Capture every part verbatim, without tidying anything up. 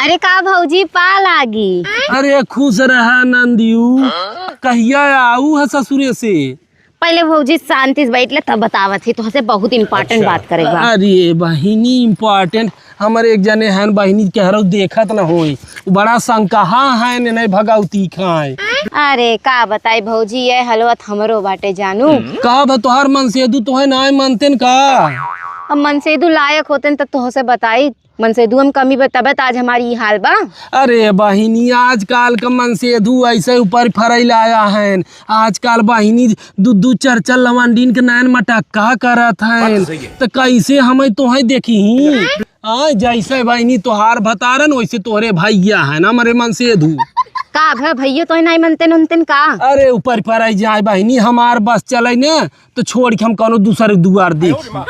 अरे का भौजी, पा लागी। अरे खुश रहा नंदियू, कहिया आऊ है ससुरे से? पहले भौजी शांति से बैठ ले, तब बतावत ही, तोहसे बहुत important अच्छा। बात करे बा। अरे बहिनी, important? हमरे एक जने हन बहिनी, केहरो देखत न होई, बड़ा संकहा है, ने नहीं भगौती खाए। अरे का बताई भौजी, ये हलवत हमरो बाटे जानू। का बा तोहार मनसेदू, तोहे नाय मनतेन का? अब मनसेदू लायक होतेन त तोहसे बताई, मनसेदू हम कमी बा, तबे त आज हमारी ई हाल बा। अरे बहिनी, आजकल का मनसेदू ऐसे ऊपर फरैल आया है। आजकल बहिनी दू दू चार चार लवंडीन के नैन मटक्का करत हैं। बात तो सही है। त कैसे हमें तोहे देखी? हाँ, जैसे बहिनी तोहार भतारन, वैसे तोहरे भैया है ना, मरे मनसेदू। का भे भैया तोहे नहीं मनते ननते का? अरे ऊपर पर आई जाए बहिनी, हमार बस चले न, तो छोड़ के हम कौनो दूसरे दुआर देखी।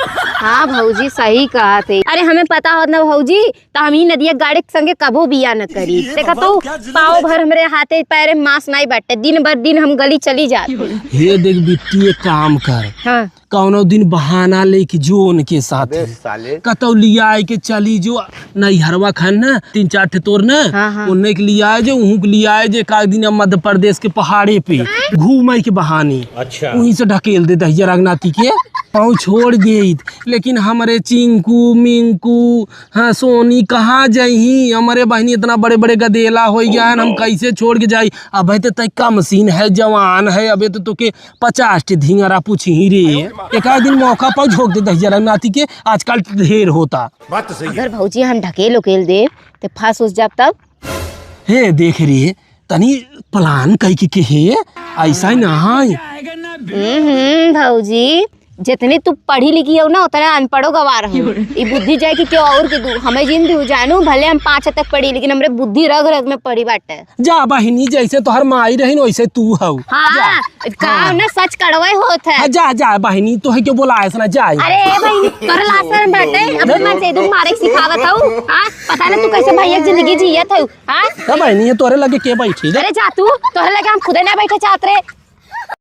हाँ भौजी, सही कहा थे। अरे हमें पता होत ना भौजी, त हम ई नदिया गाड़ी के संगे कबो बिया न करी। देखा तो पाव भर हमरे हाथे पैरे मांस नहीं बटे, दिन भर दिन हम गली चली जात। हे देख बिट्टी, एक काम कर, हाँ। कौनो दिन बहाना लेके जो उनके साथ अबे साले। कतौ लियाए के चली जो, नैहरवा खान ना तीन चार ठे तोर ना, हाँ, हाँ। उन्हें के लियाए जो, उहू के लियाए जो, एक आध दिन मध्य प्रदेश के पहाड़े पे घूमे के बहाने। अच्छा। वहीं से ढकेल दे दहिया रंगनाथी के, पाँव छोड़ देइत। लेकिन हमरे चिंकू मिंकू, हाँ, सोनी कहाँ जइही? हमरे बहिनी इतना बड़े बड़े गदेला होइ गया है, हम कैसे छोड़ के जाई? अबे तो तय कम सीन है, जवान है, अबे तो तोके पचास ठी धिंगरा पूछी रे। एक आध दिन मौका पाओ, झोंक दे दहिया रंगनाथी के, आजकल ढेर होता। बात तो सही है। अगर भौजी हम ढकेल उकेल दे, ते फंस उस जाब तब? हे देख रे, तनी plan कई के, के हे, ऐसा ही ना है। हम्म, भौजी, जितनी तू पढ़ी लिखी हो ना, उतने अनपढ़ो गवार हो। ई बुद्धि जाए कि क्यों और के दू, हमें जिन दू जानू, भले हम पाँच तक पढ़ी, लेकिन हमरे बुद्धि रग रग में पढ़ी बाटे। जा बहिनी, जैसे तोहर माई रही न, वैसे तू हऊ। हाँ, जा। का हाँ। ना सच कड़वे होत है। हाँ, जा, जा बहिनी, तोहे क्यों बोला है ना, जा। अरे ए बहिनी, तोरे लाज शरम बाटे, अपने मनसेदू मारे के सिखावत हऊ। हाँ, पता ना तू कैसे भैया के जिंदगी जियत हऊ। हाँ? ए बहिनी, ये तोरे लगे के बैठी? जा। अरे जा तू, तोरे लगे हम खुदे ना बैठे चाहत रे।